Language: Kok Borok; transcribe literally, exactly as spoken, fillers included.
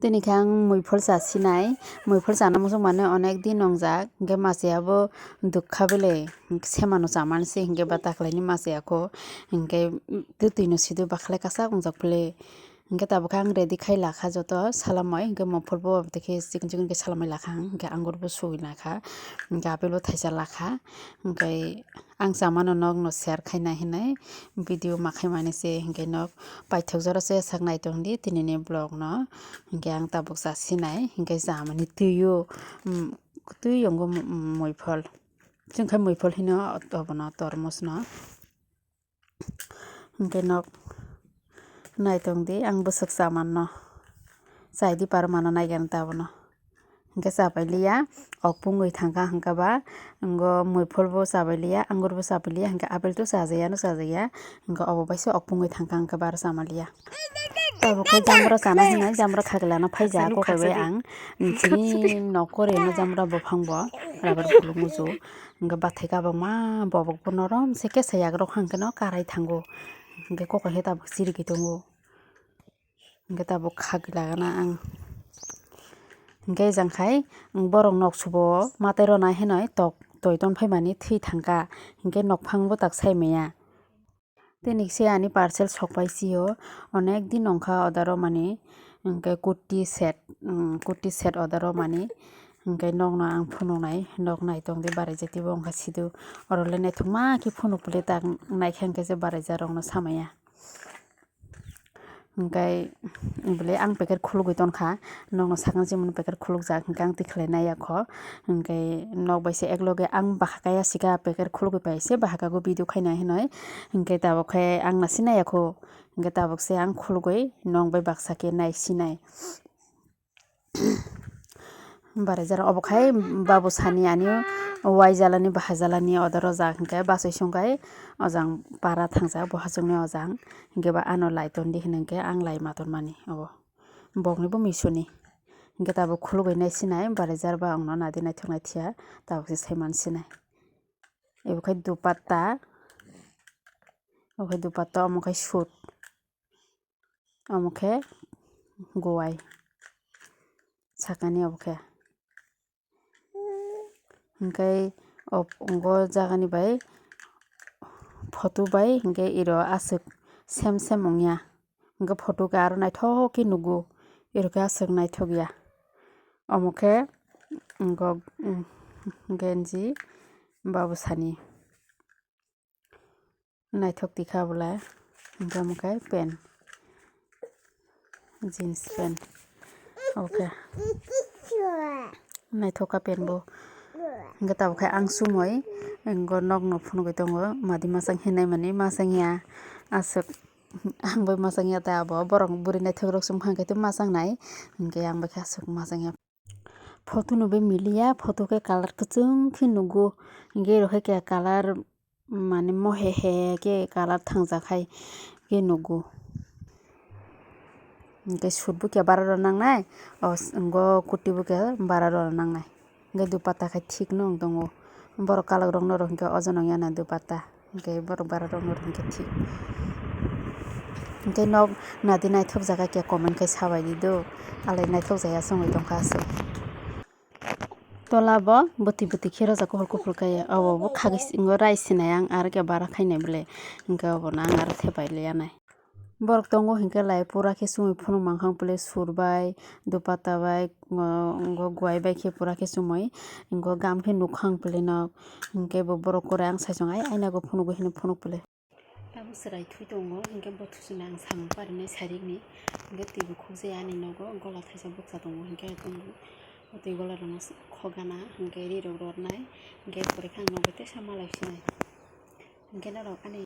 Tini khe ang muiphol cha sinai, muiphol chana muchung mani onek din nongjak, hinkhe machaya bo dukha bele, semano chamani se hinkhe ba taklaini machaya kho, hinkhe twtwi no sidu bakhlai kasak wngjak bele. Hinkhe tabuk khe ang ready khai lakha joto salamai, hinkhe muiphol bo aboni khe chikon chikon khe salamai lakha ang, hinkhe angur bo sui lakha, hinkhe apple bo thaisa lakha, hinkhe ang chamano nokno share khaina hinwi video ma khaimani se, hinkhe nok paithak jora se sak nai tongdi tinini vlog no, hinkhe ang tabuk cha sinai, hinkhe chamani twi o, um, twi yongo mu-, muiphol, chwng khe muiphol hino obono tormos no. Hinkhe nok nai tongdi, ang bwswk cha manno, chai di par mano nai gana ta abono. Hinkhe cha pai liya, ok pungwi thangkha hinkhe ba, ngo muiphol bo cha pai liya, angur bo cha pai liya, hinkhe apple to cha jaya no cha jaya, hinkhe obo bai se ok pungwi thangkha hinkhe ba aro cha man liya. Tabuk khe jambra chana hinwi jambra khagwlano phaijak, kokaibai ang chini nok koreno jambra buphang bo rubber bulu muju. Hinkhe bathai kabangma bobok bo norom se kesa yagrok hwnkhe no karai thango. Hinkhe kokoi khe tabuk chirigwi tongo. Hinkhe tabuk khagwi lagana ang. Hinkhe ejang khai borok nok subo matai rwna hinwi tok toi ton phaimani thwi thangkha. Hinkhe nokphang bo tak sai maya. Tei nikse ani parcel sokpai sio, onek din ongkha order o mani, hinkhe kurti set, um, kurti set order o mani, hinkhe nokno ang phunuknai, nok naitong di baraijak teibo ongkha sidu, oro le naithokma khe phunuk pili tak naikha hinkhe je baraijak rokno samaya. Hinkhe bwle ang packet khulugwi tonkha. Nokno sakang chimoni packet khulukjak, hinkhe ang tikhlai naiya kho. Hinkhe nok bai se ekloge ang bahakaya sika packet khulugwi pai se bahakago video khaina hinwi. Hinkhe tabuk khe ang nasi naiya kho. Hinkhe tabuk se ang khulugwi nok bai baksa khe nai sinai. Baraijak obo khai babu sani ani waijalani bahajalani order o jak hinkhe bachoi songkhai ojang para thangjak bo hachukni ojang hinkhe ba ano lai tondi hinwi hinkhe ang lai ma tonmani obo. Bokni bo Meesho ni. Hinkhe tabuk khulugwi nai sinai, baraijak ba wngno nadi naithok naithiya, tabuk se sai man sinai. Ebo khai dupatta, obo khai dupatta, omo khai suit, omo khe guwai, sakani obo khe. Hinkhe o, o jagani bai photo bai hinkhe iro aswk sem sem wngya. Hinkhe photo khe aro naithok khe nugo, iro khe aswk naithok ya. Omo khe, hinkhe, genji babu sani. Naithok tikha bwla, hinkhe omo khe pant, jeans pant, obo khe naithok kha pant bo. Hinkhe tabuk khe ang sumui, hinkhe nokno phunugwi tongo, madi masang hinwi mani masang ya, aswk ang bai masang ya ta abo, borok bwrwi naithok rok se wngkha hinkhe tei masang nai, hinkhe ang bai khe aswk masang ya. Photo no bai miliya, photo khe colour kwchwng khe nugo, hinkhe iro khe colour mane mo he he khe colour thangjak hai khe nugo. Hinkhe suit bo khe bara rwna nangnai, o s-, hinkhe kurti bo khe bara rwna nangnai. Hinkhe dupatta khe thik no wng tongo. Borok kwlwk rok norok hinkhe ojon wng ya na dupatta. Hinkhe borok bara rok no hinkhe thik. Hinkhe nok nadi naithok jaga khe comment khai sabai di do. Alai naithok jaya songwi tongkha aswk. Tola bo bwtwi bwtwi khe rwjak kuphur kuphur khe. Obo bo khagwi singo rai sinai ang aro khe bara khainai bwle. Hinkhe obono ang aro thepai liya nai. Borok tongo hinkhe lai pura khe chumui phunuk mankha ang bwle sur bai, dupatta bai, ngo, ngo guai bai khe pura khe chumui. Hinkhe gam khe nukha ang bwle nok. Hinkhe bo borok kore ang saichung ai aina go phunuk go hinwi phunuk bwle. Tabuk chwrai thui tongo, hinkhe bo thusuni ang samung parinai sarikni, hinkhe twi bo khukjaya ani nogo, gola thaisa bukcha tongo, hinkhe twi gola rwna khogana, hinkhe ri rok rwrwnai, hinkhe pore khe ang nogo teisa malai sinai, hinkhe norok ani.